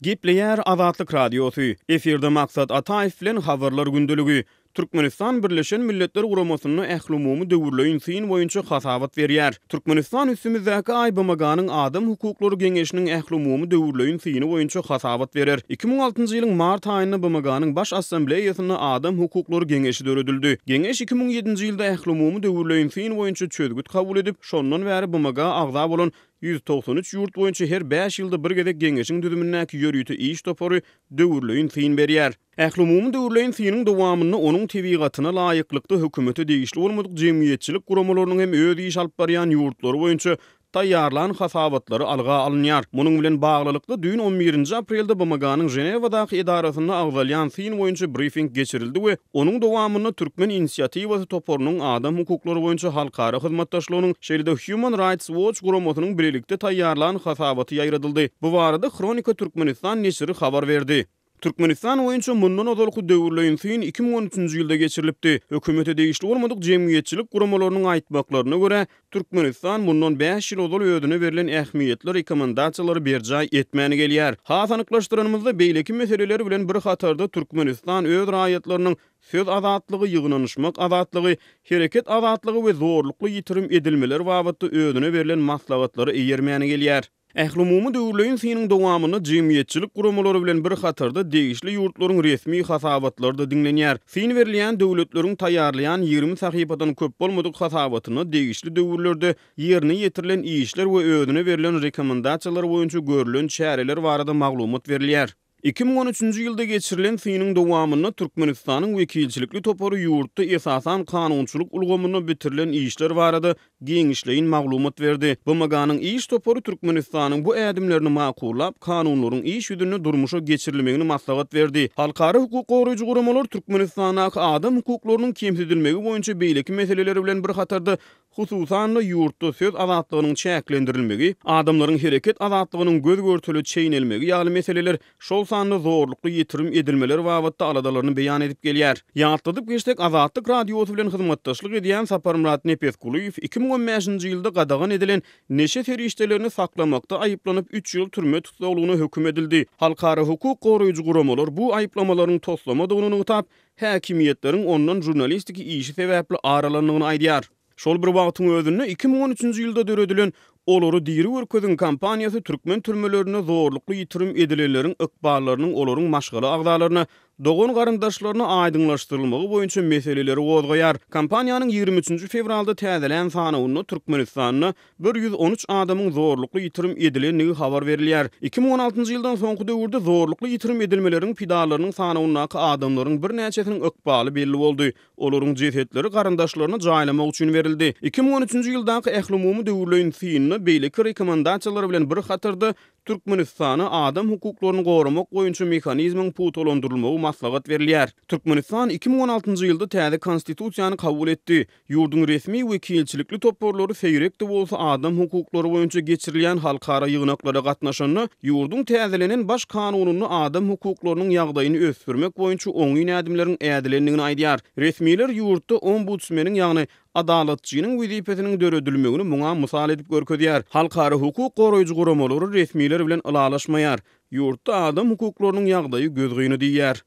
Gepleýär Azatlyk Radiosy, Efirde Maksat Ataýew bilen Habarlar gündeligi. Türkmenistan Birleşen Milletler Guramasynda ählumumy döwürleýin syn boýunça hasabat berýär. Türkmenistan üstümizdäki aý BMG-niň Adam hukuklary geňeşiniň ählumumy döwürleýin syny boýunça hasabat berer. 2006-njy ýylyň mart aýynda BMG-niň Baş Assambleýasynda Adam hukuklary geňeşi döredildi. Geňeş 2007-nji ýylda ählumumy döwürleýin syn boýunça çözgüt kabul edip, şondan bäri BMG agza bolan 193 ýurt boýunça her bäş ýylda bir gezek Geňeşiň düzümindäki ýörite iş topary döwürleýin syn berýär. Ählumumy döwürleýin synyň dowamynda onuň tebigatyna laýyklykda hökümete degişli bolmadyk jemgyýetçilik guramalarynyň hem öz iş alyp barýan ýurtlary boýunça taýýarlan hasabatlary alga alynýar. Munuň bilen baglylykda, düýn on birinji aprelde BMG-niň Ženewadaky edarasynda agzalýan syn boýunça brifing geçirildi we Onuň dowamynda Türkmen inisiatiwasy toparynyň adam hukuklary boýunça halkara hyzmatdaşlygynyň, şeýle-de Human Rights Watch guramasynyň bilelikde taýýarlan hasabaty ýaýradyldy. Bu barada Hronika Türkmenistan neşiri habar berdi. Türkmenistan boýunça mundan ozalky döwürleýin syn 2013-nji ýylda geçirilipdi. Hökümete degişli bolmadyk jemgyýetçilik guramalarynyň aýtmaklaryna görä, Türkmenistan mundan bäş ýyl ozal özüne berlen ähmiýetli rekomendasiýalary berjaý etmän gelýär. Has anyklaşdyranymyzda, beýleki meseleler bilen bir hatarda Türkmenistan öz raýatlarynyň söz azatlygy, ýygnanyşmak azatlygy, hereket azatlygy we zorlukly ýitirim edilmeler babatda özüne berlen maslahatlara eýermän gelýär. Ählumumy döwürleýin synyň dowamynda jemgyýetçilik guramalary bilen bir hatarda degişli ýurtlaryň resmi hasabatlary-da diňlenýär. Syn berilýän döwletleriň taýýarlaýan 20 sahypadan köp bolmadyk hasabatynda degişli döwürlerde ýerine ýetirilen işler we özüne berlen rekomendasiýalar boýunça görlen çäreler barada maglumat berilýär. 2013-nji ýylda geçirilen synyň dowamynda Türkmenistanyň wekilçilikli topary ýurtda esasan kanunçylyk ulgamynda bitirilen işler barada giňişleýin maglumat berdi. BMG-niň iş topary Türkmenistanyň bu ädimlerini makullap, kanunlaryň iş ýüzünde durmuşa geçirilmegini maslahat berdi. Halkara hukuk goraýjy guramalar Türkmenistandaky adam hukuklarynyň kemsidilmegi boýunça beýleki meseleler bilen bir hatarda Hususan-da, ýurtda söz azatlygynyň çäklendirilmegi, adamlaryň hereket azatlygynyň göz-görtele çeýnelmegi ýaly meseleler, şol sanda zorlukly ýitirim edilmeler babatda aladalaryny beýan edip gelýär. Ýatladyp geçsek, Azatlyk Radiosy bilen hyzmatdaşlyk edýän Saparmyrat Nepesgulyýew 2015-nji ýylda gadagan edilen neşe serişdelerini saklamakda aýyplanyp, üç ýyl türme tussaglygyna höküm edildi. Halkara hukuk goraýjy guramalar bu aýyplamalaryň toslamadygyny nygtap, häkimiýetleriň ondan žurnalistiki işi sebäpli ar alandygyny aýdýar. Şol bir wagtyň özünde, 2013-nji ýylda döredilen Olary diri görkeziň kampaniýasy türkmen türmelerinde zorlukly ýitirim edilenleriň ykballarynyň olaryň maşgala agzalaryna, dogan-garyndaşlaryna aýdyňlaşdyrylmagy boýunça meseleleri gozgaýar. Kampaniýanyň 23-nji fewralda täzelän sanawynda Türkmenistanda 113 adamyň zorlukly ýitirim edilendigi habar berilýär. 2016-njy ýyldan soňky döwürde zorlukly ýitirim edilmeleriň pidalarynyň sanawyndaky adamlaryň birnäçesiniň ykbaly belli boldy. Olaryň jesetleri garyndaşlaryna jaýlamak üçin berildi. 2013-nji ýyldaky ählumumy döwürleýin synda beýleki rekomendasiýalar bilen bir hatarda Türkmenistana adam hukuklaryny goramak boýunça mehanizmiň pugtalandyrylmagy maslahat berilýär. Türkmenistan 2016-njy ýylda täze Konstitusiýany kabul etdi. Ýurduň resmi wekilçilikli toparlary seýrek-de bolsa adam hukuklary boýunça geçirilýän halkara ýygnaklara gatnaşanda, ýurduň täzelenen Baş kanunynda adam hukuklarynyň ýagdaýyny ösdürmek boýunça oňyn ädimleriň ädilendigini aýdýar. Resmiler ýurtda ombudsmeniň, ýagny adalatçynyň wezipesiniň döredilmegini muňa mysal edip görkezýär. Halkara hukuk goraýjy guramalary resmiler bilen ylalaşmaýar. Ýurtda adam hukuklarynyň ýagdaýy gözgyny diýýär.